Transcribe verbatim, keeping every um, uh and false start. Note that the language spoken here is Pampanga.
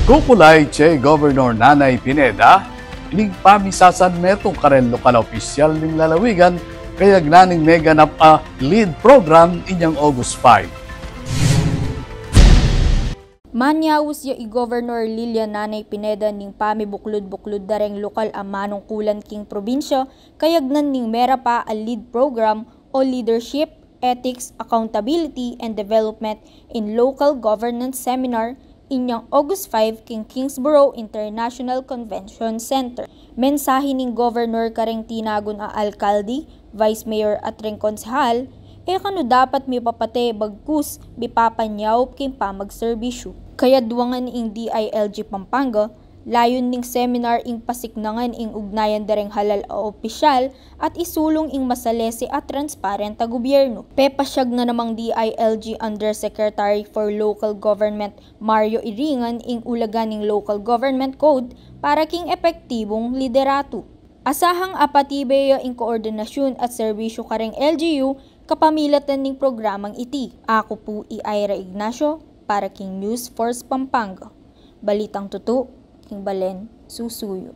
Kukulay ce Governor Nanay Pineda ning pamisasanmetung karen lokal a opisyal ning lalawigan kayagnan ning meganap a LEED program inyang August five. Manyaus ya i Governor Lilia Nanay Pineda ning pamibuklud-buklud da reng lokal a manungkulan king probinsya kayagnan ning mera pa a LEED program o Leadership, Ethics, Accountability, and Development in Local Governance Seminar inyang August five king Kingsborough International Convention Center. Mensahe ning Governor kareng tinagun a alkalde, Vice Mayor at reng konsehal, e kanu dapat mipapate bagkus mipapanyaup king pamagserbisyu. Kayadwangan ing D I L G Pampanga, layun ning seminar ing pasiknangan ing ugnayan da reng halal a opisyal at isulung ing masalese at transparent a gobyerno. Pepasyag na namang D I L G Undersecretary for Local Government Mario Iringan ing ulagan ning Local Government Code para king epektibung liderato. Asahang apatibe ya ing koordinasyun at serbisyu kareng L G U kapamilatan ning programang iti. Aku pu i Ira Ignacio para king News Force Pampanga. Balitang tutu, king balen susuyu.